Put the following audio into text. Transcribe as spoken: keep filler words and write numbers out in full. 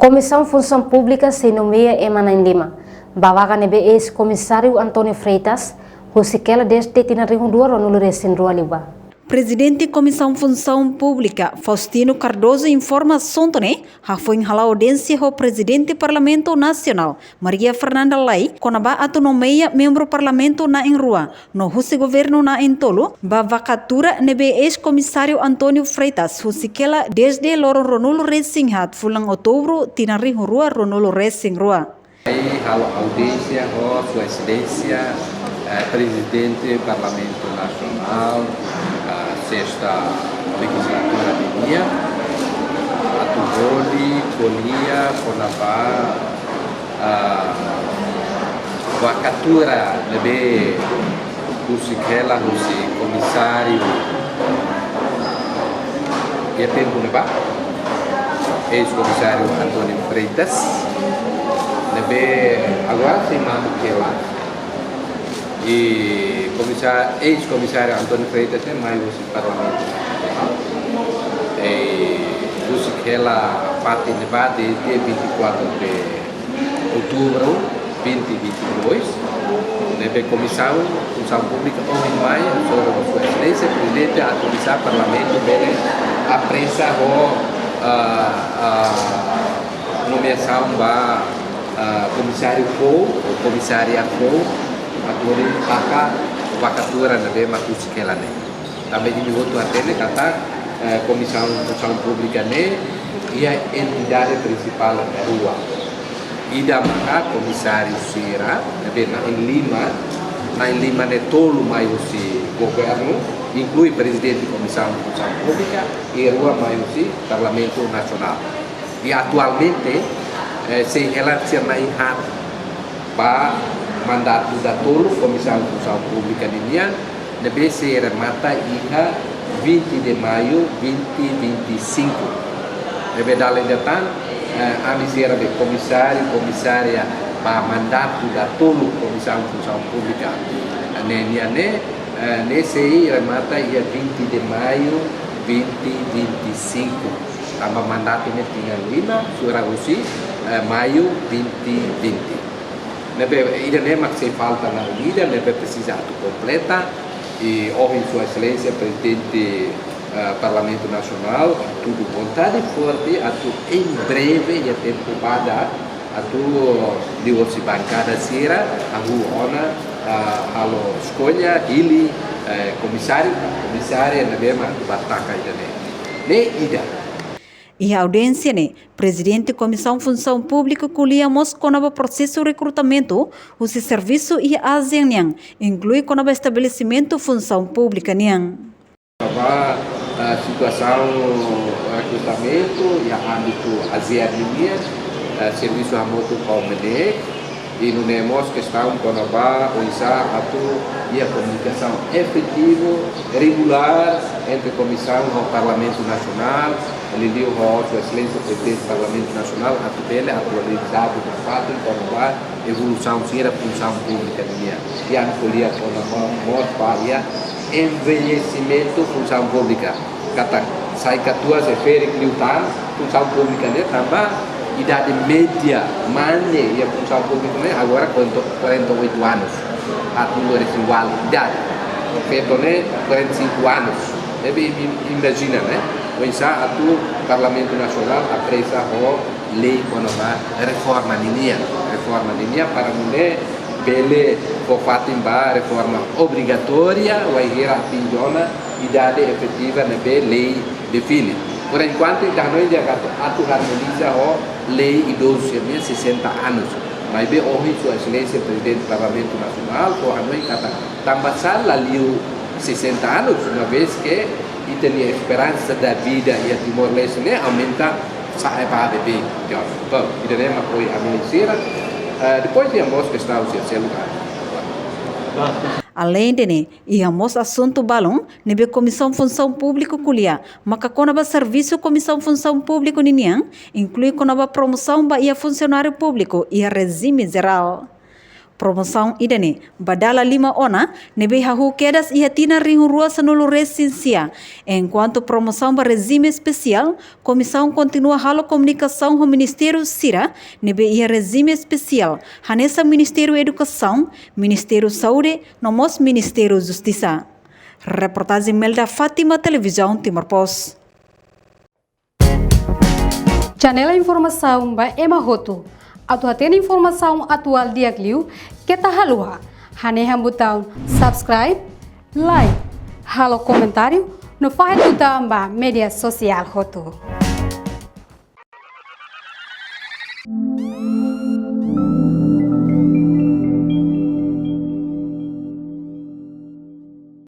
Komisaun Funsaun Públika sei nomeia ema na'in-lima ba vaga ne'ebé eis-komisáriu António Freitas, husi hela dezde tinan rihun rua ruanulu resin rua liubá. Prezidente Komisaun Funsaun Públika, Faustino Cardoso, informa asuntu ne'e hafoin hala'o audiénsia ho Prezidente Parlamentu Nasionál, Maria Fernanda Lay, kona-ba atu nomeia membru Parlamentu na'in-rua no husi governu na'in-tolu ba vakatura ne'ebé eis-komisáriu António Freitas husi hela dezde loron ruanulu resin haat fulan Outubru tinan rihun rua ruanulu resin rua. Halo audiénsia ho Sua Exelénsia, eh, Prezidente Parlamentu Nasionál, eh, sesta lejizlatura ninian, atu hodi ko'alia kona-ba, eh, vakatura ne'ebé husi hela husi komisáriu iha tempu ne'ebá, eis-komisáriu António Freitas, ne'ebé agora sei mamuk hela. I komisá-, eis-komisáriu António Freitas ne'e mai husi Parlamentu. I husi hela fatin ne'ebá desde vinte e quatro de Outubru vinte vinte e dois, ne'ebé Komisaun Funsaun Públika ohin mai, hasoru Sua Exelénsia Prezidente, atu oinsá Parlamentu bele apresa ho, ah, ah, nomeasaun ba, ah, komisáriu foun, ou komisária foun, atu hodi taka vakatura ne'ebé mak husi hela ne'e. Tanba imi hotu hatene katak, eh, Komisaun Funsaun Públika ne'e iha entidade prinsipál rua. Ida maka komisáriu sira, ne'ebé na'in-lima, na'in-lima ne'e tolu mai husi governu, inklui Prezidente Komisaun Funsaun Públika, i rua mai husi Parlamentu Nasionál. I atualmente, eh, sei hela sira na'in-haat ba mandatu datoluk Komisaun Funsaun Públika ninian, ne'ebé sei remata iha vinte de maio vinte vinte e cinco. Ne'ebé dala ida tan, eh, ami sira be komisáriu, komisária ba mandatu datoluk Komisaun Funsaun Públika ne'e nian ne'e, eh, ne'e sei remata iha vinte de maio vinte vinte e cinco. Tanba mandatu ne'e tinan lima, sura husi, eh, maio vinte vinte. Ne'ebé ida-ne'e mak sei falta na'in ida, ne'ebé presiza atu kompleta, i ohin Sua Exelénsia Prezidente, eh, Parlamentu Nasionál, hatudu vontade forte atu em breve, iha tempu badak, atu liuhosi bankada sira hahú ona, ah, halo eskolla, hili, eh, komisáriu, komisária ne'ebé mak atu bá taka ida-ne'e. Ne'e ida. Iha audiénsia ne'e, Prezidente Komisaun Funsaun Públika ko'alia mós kona-ba prosesu rekrutamentu husi servisu iha ASEAN nian, inklui kona-ba estabelesimentu funsaun públika nian. Ba, ah, situasaun rekrutamentu iha ámbitu ASEAN nian, ah, servisu hamutuk ho MNEK, i nune'e mós kestaun kona-ba oinsá atu iha komunikasaun efetivu, regulár entre Komisaun ho Parlamentu Nasionál, liuliu ho Sua Exelénsia Prezidente Parlamentu Nasionál, atu bele atualiza nafatin kona-ba evolusaun sira funsaun públika nian. I ami ko'alia kona-ba mós ba iha envejesimentu funsaun públika. Katak sai katuas-ferik liután funsaun públika ne'e tanba idade média mane iha funsaun públika ne'e agora quarenta, quarenta e oito anos. Atu resin-ualu idade. Feto ne'e quarenta e cinco anos. Ne'ebé im-, imajina, ne'e? Oinsá atu Parlamentu Nasionál apresa ho lei kona-ba reforma ninian. Reforma ninian para nune'e bele fó fatin ba reforma obrigatória, wainhira atinje ona idade efetiva ne'ebé lei define. Por enkuantu, ita hanoin di'ak atu, atu harmoniza ho lei idozu sira-nia sessenta anos. Maibé ohin Sua Exelénsia Prezidente Parlamentu Nasionál fó hanoin katak tanbasá la liu sessenta anos, uma vez que ita-nia esperansa da vida iha Timor-Leste ne'e aumenta sa'e ba bebé. Bom, ida-ne'e mak ohin ami sira, eh, depois iha mós kestaun sira seluk. Aleinde ne'e, iha mós asuntu balun ne'ebé Komisaun Funsaun Públika ko'alia, maka kona-ba servisu Komisaun Funsaun Públika ninian, inklui kona-ba promosaun ba iha funsionáriu públiku iha rejime jerál. Promosaun ida-ne'e ba dala lima ona, ne'ebé hahú kedas iha tinan rihun rua sanulu resin sia. Enkuantu promosaun ba rejime espesiál, komisaun kontinua halo komunikasaun ho ministériu sira ne'ebé iha rejime espesiál, hanesan Ministériu Edukasaun, Ministériu Saúde, no mós Ministériu Justisa. Reportajen Melda Fátima, Televizaun Timor Post. Janela informasaun ba ema hotu. Atu hatene informasaun atuál di'ak liu, keta haluha hanehan butaun subscribe, like, halo komentáriu, no fahe tutan ba média sosiál hotu.